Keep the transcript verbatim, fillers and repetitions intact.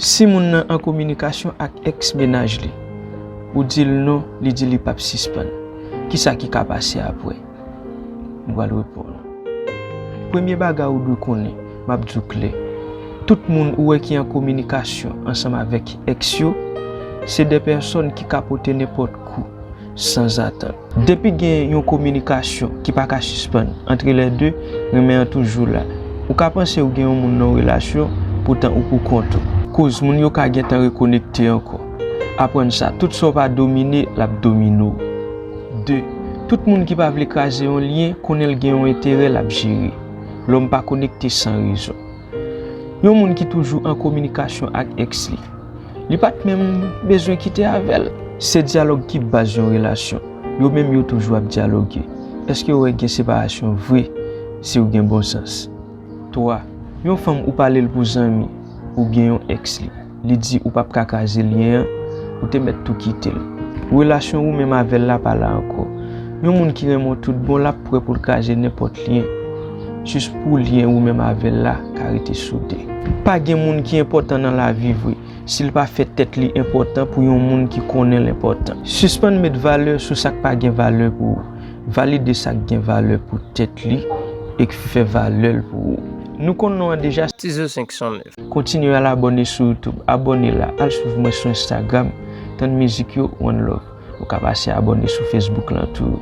Si moun nan an kominikasyon ak èks mennaj li, ou di l non, li di li p ap sispann. Kisa ki ka pase apre? M pral reponn ou. Premye bagay ou dwe konnen, m ap di w klè. Tout moun ou wè ki an kominikasyon ansanm avèk èks yo, se de pèsòn ki ka pote nenpòt kou sanzatann. Depi gen yon kominikasyon ki pa ka sispann antre lè de, renmen an toujou la. Ou ka panse ou gen yon moun nan yon relasyon, poutan ou pou kont ou. Koz moun yo ka gentan rekonekte ankò. Aprann sa, tout sa w pa domine, l ap domine w. De, tout moun ki pa vle kraze yon lyen, konnen l gen yon enterè l ap jere. Lòm pa konekte san rezon. Yon moun ki toujou an kominikasyon ak èks li, li pa t menm bezwen kite avè l. Se dyalòg ki baz yon relasyon. Yo menm yo toujou ap dyaloge. Èske w wè gen separasyon vre si w gen bon sans? Twa, yon fanm ou pale l pou zanmi, ou gen yon èks li. Li di ou p ap ka kraze lyen an, ou te mèt tou kite l. Relasyon ou menm avè l la pa la ankò. Yon moun ki renmen w tout bon, l ap prè pou l kraze nenpòt lyen, jis pou lyen ou menm avè l la ka rete soude. Pa gen moun ki enpòtan nan lavi vre si l pa fè tèt li enpòtan pou yon moun ki konnen l enpòtan. Sispann met valè sou sa k pa gen valè pou ou. Valide sa k gen valè pou tèt li e k fè valè l pou ou. Nou konn non an deja. Tizo senk san nèf. Kontinye al abòne sou YouTube. Abòne la. Al swiv mwen sou Instagram. Tann mizik yo, one love. Ou ka pase abòne sou Facebook lan tou.